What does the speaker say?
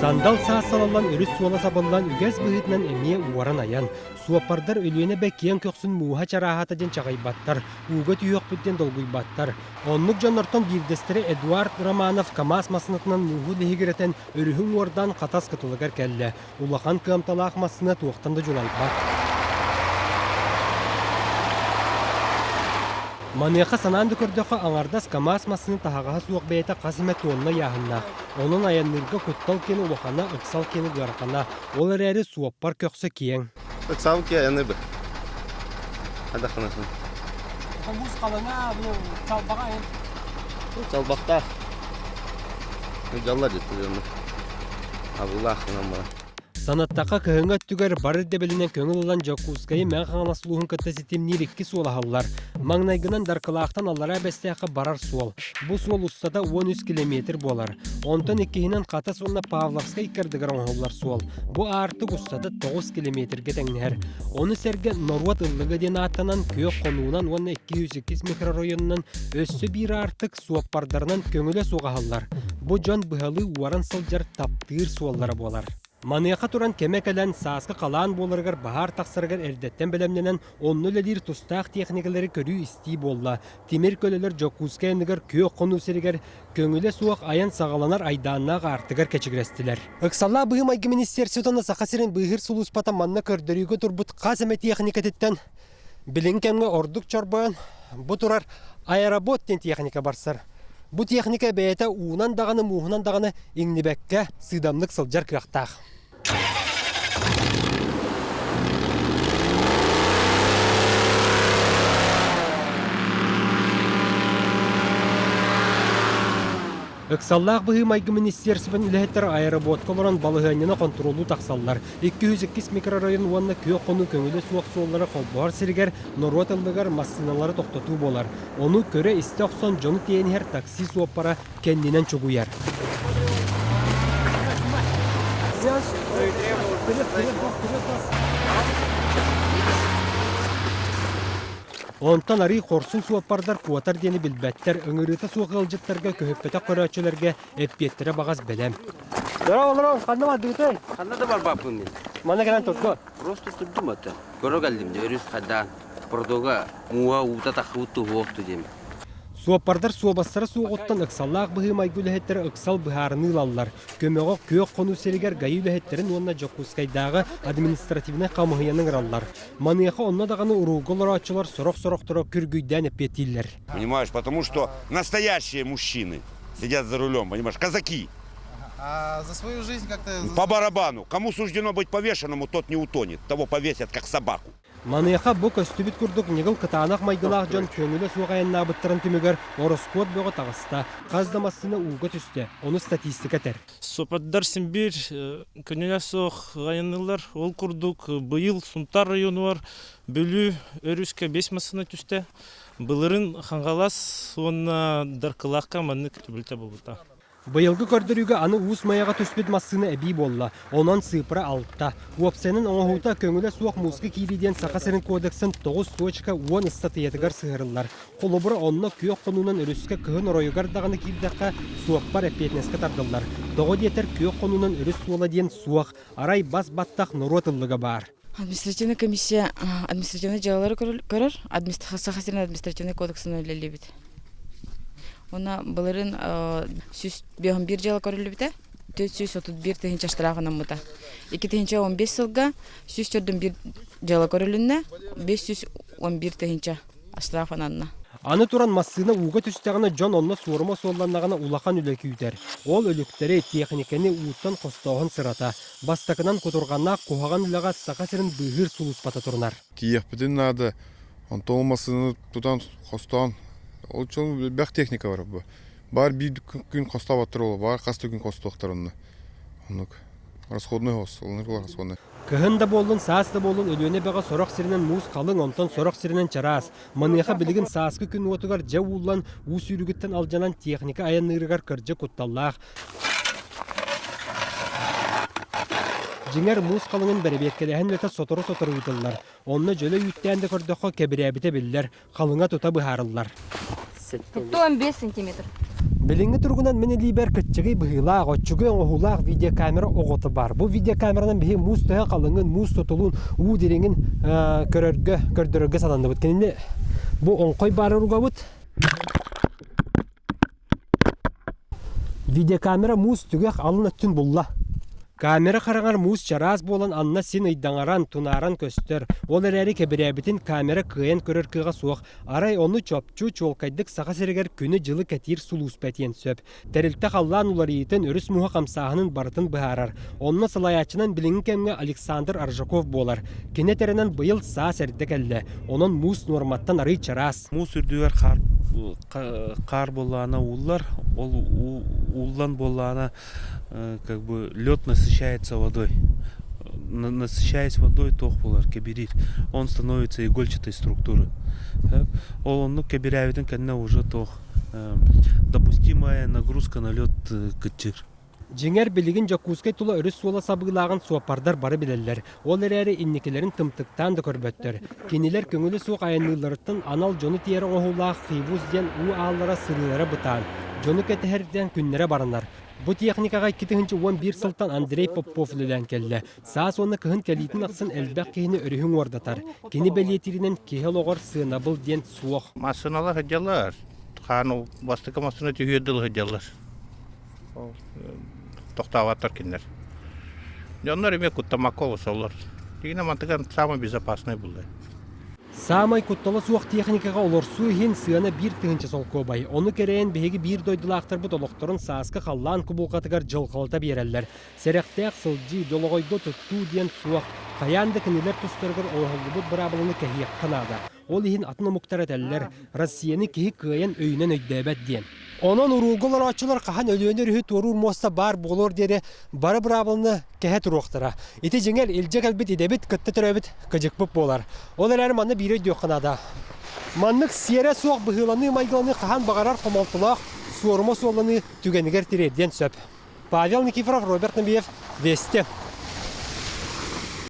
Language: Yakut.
Сандал саас салаллан өрүс суола сабыллан үгэс быһыытынан эмиэ уоран айан. Суоппардар Өлүөнэ эбэ киэҥ көхсүн мууһа чарааһата диэн чаҕыйбаттар, ууга түһүөхпүт диэн долгуйбаттар. Оннук дьоннортон биирдэстэрэ Эдуард Романов КАМАЗ массыынатынан мууһу лиһигирэтэн өрүһү уҥуордаан Хатас кытылыгар кэллэ. Улахан кыамталаах массыына туохтан да дьулайбат. Маныаха санаан да көрдөххө, аҥардас КАМАЗ массыына таһаҕаһа суох бэйэтэ хас эмэ туонна ыйааһыннаах. Онон айанныырга куттал киэн улахана, ыксал киэн ыарахана. Ол эрээри суоппар көхсө киэҥ. Ыксал киэҥ бу. Адаханасын. Муус халыҥа, бу чалбаҕа айан. Чалбахтаах. Дьалла дьиттэ дьонно. Абылаах гынан баран. Санаттахха, кыһыҥҥы өттүгэр бары ирдэбилинэн көҥүл ылан Дьокуускайы Мэҥэ Хаҥалас улууһун кытта ситимниир икки суол аһыллар. Маҥнайгынан Даркылаахтан Аллараа Бэстээххэ барар суол. Бу суол устата 13 килэмиэтир буолар. Онтон иккиһинэн Хатас уонна Павловскай икки ардыгар оҥоһуллар суол. Бу аартык устата 9 килэмиэтиргэ тэҥнэһэр. Ону сэргэ норуот ыллыга диэн ааттанан Күөх Хонуунан уонна 202 микрорайонунан өссө биир аартык суоппардарынан көҥүлэ суох аһыллар. Бу дьон быһалыы уоран сылдьар таптыыр суоллара буолар. Маныаха туран кэмэ кэлэн, сааскы халаан буоларыгар баһаар тахсарыгар эрдэттэн бэлэмнэнэн, онно үлэлиир тустаах техникалары көрүү-истии буолла. Тимир көлөлөр Дьокуускай анныгар күөх хонуу сиригэр көҥүлэ суох айан саҕаланар айдааннаах аартыгар кэчигирэстилэр. Ыксаллаах быһыы-майгы министерствотын Саха сирин быыһыыр сулууспата манна көрдөрүүгэ турбут хас эмэ техникэтиттэн Билиҥҥи кэмҥэ ордук чорбойон бу турар аэробот диэн техника барсар. Бу техника бэйэтэ уунан даҕаны мууһунан даҕаны иҥнибэккэ сыыдамнык сылдьар кыахтаах. Ыксаллаах быһыы-майгы министиэрсибэн үлэһиттэрэ аэроботка олорон балаһыанньаны хонтуруоллуу тахсаллар. 202 микрорайон уонна Күөх Хонуу көҥүлэ суох суоллара холбоһор сиригэр норуот ыллыгар массыыналары тохтотуу буолар. Ону көрө-истэ охсон дьону тиэйэн иһэр такси суоппара кэннинэн чугуйар. Онтон арыы хорсун суоппардар куотар диэни билбэттэр, ыҥырыыта суох ыалдьыттарга көһүппэтэх көрөөччүлэргэ эппиэттэрэ баҕас бэлэм. Здорово, здорово, ханна бардыгытай? Ханна да барбаппын мин. Манна кэлэн турду. Просто турдум ата. Көрө кэллим дьэ, өрүс хайдаан. Продуга мууһа уута таххыбыт туһуохту диэм. Суоппардар суобастара суоҕуттан ыксаллаах быһыы-майгы үлэһиттэрэ ыксал быһаарыныы ылаллар. Көмөҕө Күөх Хонуу сиригэр ГАИ үлэһиттэрин уонна Дьокуускайдааҕы административнай хамыыһыйаны ыҥыраллар. Маныаха онно даҕаны уруулга олорооччулар сорох-сорохторо күргүйдээн эппиэттииллэр. Понимаешь, потому что настоящие мужчины сидят за рулем, понимаешь, казаки. А за свою жизнь как-то... По барабану. Кому суждено быть повешенному, тот не утонет. Того повесят, как собаку. Маныаха бу көстүбүт курдук ньыгыл кытаанах майгылаах дьон көҥүлэ суох айаннаабыттарын түмүгэр ороскуот бөҕө таҕыста, хас да массыына ууга түстэ, ону статистика этэр. Суоппардар син биир көҥүлэ суох айанныыллар. Ол курдук быйыл Сунтаар районугар Бүлүү өрүскэ биэс массыына түстэ. Былырыын Хаҥалас уонна Даркылаахха маннык түбэлтэ буолбута. Быйылгы көрдөрүүгэ аны Уус Майаҕа түспүт массыына эбии буолла, онон сыыппара алта. Уопсайынан оҥоһуута көҥүлэ суох мууска киирии диэн Саха сирин кодексын 9.10 ыстатыйатыгар сыһыарыллар. Холобура, онно күөх хонуунан өрүскэ кыһын оройугар даҕаны киирдэххэ, суоппар эппиэтинэскэ тардыллар. Тоҕо диэтэр, күөх хонуунан өрүс суола диэн суох, арай бас-баттах норуот ыллыга баар. Административнай комиссия административнай дьыалалары көрөр, Саха сирин административнай кодексын үлэлиибит. Уонна былырыын 151 дьыала көрүллүбүтэ, 431 тыһыынча штраф анаммыта. 2015 сылга 141 дьыала көрүлүннэ, 511 тыһыынча штраф ананна. Аны туран массыына ууга түстэҕинэ дьон онно суорума суолланнаҕына улахан үлэ күүтэр. Ол өлүктэри, тиэхиньикэни ууттан хостооһун сырата. Бастакынан кутурҕаннаах куһаҕан үлэҕэ Саха сирин быыһыыр сулууспата турунар. Тиийиэхпитин наада. Онтон ол массыынаны тутан хостоон, ол дьон элбэх техника бар бу. Баар биир күн хостооботтор ол, баар хас да күн хостуохтар онно. Оннук. Расходный хос, оннук расходный. Кыһын да буоллун, саас да буоллун Өлүөнэ эбэҕэ сорох сиринэн муус халыҥ, онтон сорох сиринэн чараас. Маныаха билигин сааскы күн уотугар дьэ ууллан, уу сүүрүгүттэн алдьанан техника айанныырыгар кырдьык кутталлаах. Дьиҥэр, муус халыҥын бэрэбиэркэлээһин үлэтэ сотору-сотору ыытыллар. Онно дьөлө үүттээн да көрдөххө кэбирээбитэ биллэр, халыҥа тута быһаарыллар. 115 сантиметр. Билиҥҥи туругунан мин илиибэр кыччыгый быһыылаах, оччугуй оҥоһуулаах видеокамера оҕото баар. Бу видеокамеранан биһи муус төһө халыҥын, муус тутулун, уу дириҥин көрөргө, көрдөрөргө сананныбыт. Кинини бу оҥхой баар уругабыт. Видеокамера муус түгэх алын өттүн булла. Камера хараҥар муус чараас буолан анна син ыйдаҥаран, тунааран көстөр. Ол эрээри кэбирээбитин камера кыайан көрөр кыаҕа суох. Арай ону чопчу, чуолкайдык Саха сиригэр күнү-дьылы кэтиир сулууспа этиэн сөп. Тэрилтэ халлаан уларыйыытын, өрүс мууһа хамсааһынын барытын быһаарар. Онно салайааччынан билиҥҥи кэмҥэ Александр Аржаков буолар. Кини этэринэн быйыл саас эрдэ кэллэ. Онон муус нуорматтан арыый чараас. Муус үрдүгэр хаар хаар буоллаҕына ууллар, ол ууллан буоллаҕына как бы лед насыщается водой. Насыщаясь водой туох буолар кэбириир. Он становится игольчатой структуры. Ол оннук кэбирээбитин кэннэ уже туох допустимая нагрузка на лед кыччыыр. Дьиҥэр, билигин Дьокуускай тула өрүс суола сабыылааҕын суоппардар бары билэллэр. Ол эрээри инникилэрин тымтыктаан да көрбөттөр. Кинилэр көҥүлэ суох айанныылларыттан анал дьону тиэрэ оҥоһуулаах Хивус диэн уу ааллара сырыылара бытаан, дьону кэтэһэрдэн күннэрэ баранар. Бу техникаҕа 2011 сылтан Андрей Попов үлэлээн кэллэ. Саас уонна кыһын кэлиитин ахсын элбэх киһини өрүһү уҥуордатар. Кини бэлиэтииринэн киһи олоҕор сыанабыл диэн суох. Массыыналар сылдьаллар. Хаан бастакы массыына түһүөр дылы сылдьаллар. Тохтообаттар кинилэр. Дьоннор эмиэ куттаммакка олорсоллор. Тигинэ мантыгар самый безопасный булла. Саамай куттала суох техникаҕа олорсуу иһин сыана 1000 солкуобай. Ону кэрэйэн биһиги биир дойдулаахтарбыт олохторун сааскы халлаан кубулҕатыгар дьылҕалата биэрэллэр. Сэрэхтээх сылдьыы, долоҕойго туттуу диэн суох. Хайаан да кинилэр тустарыгар оҥоһуллубут быраабыланы кэһиэххэ наада. Ол иһин атын омуктар этэллэр, Россияны киһи кыайан өйүнэн өйдөөбөт диэн. Онон уруулга олорооччулар хаһан Өлүөнэ өрүһү туоруур муоста баар буолуор диэри бары быраабыланы кэһэ туруохтара. Ити дьиҥэр илдьэ кэлбит идэбит кытта төрөөбүт кыдьыкпыт буолар. Ол эрээри манна биири өйдүөххэ наада. Маннык сиэрэ суох быһыыланыы-майгыланыы хаһан баҕарар хомолтолоох суорума суолланыы түгэнигэр тириэрдиэн сөп. Павел Никифоров, Роберт Набиев, Вести.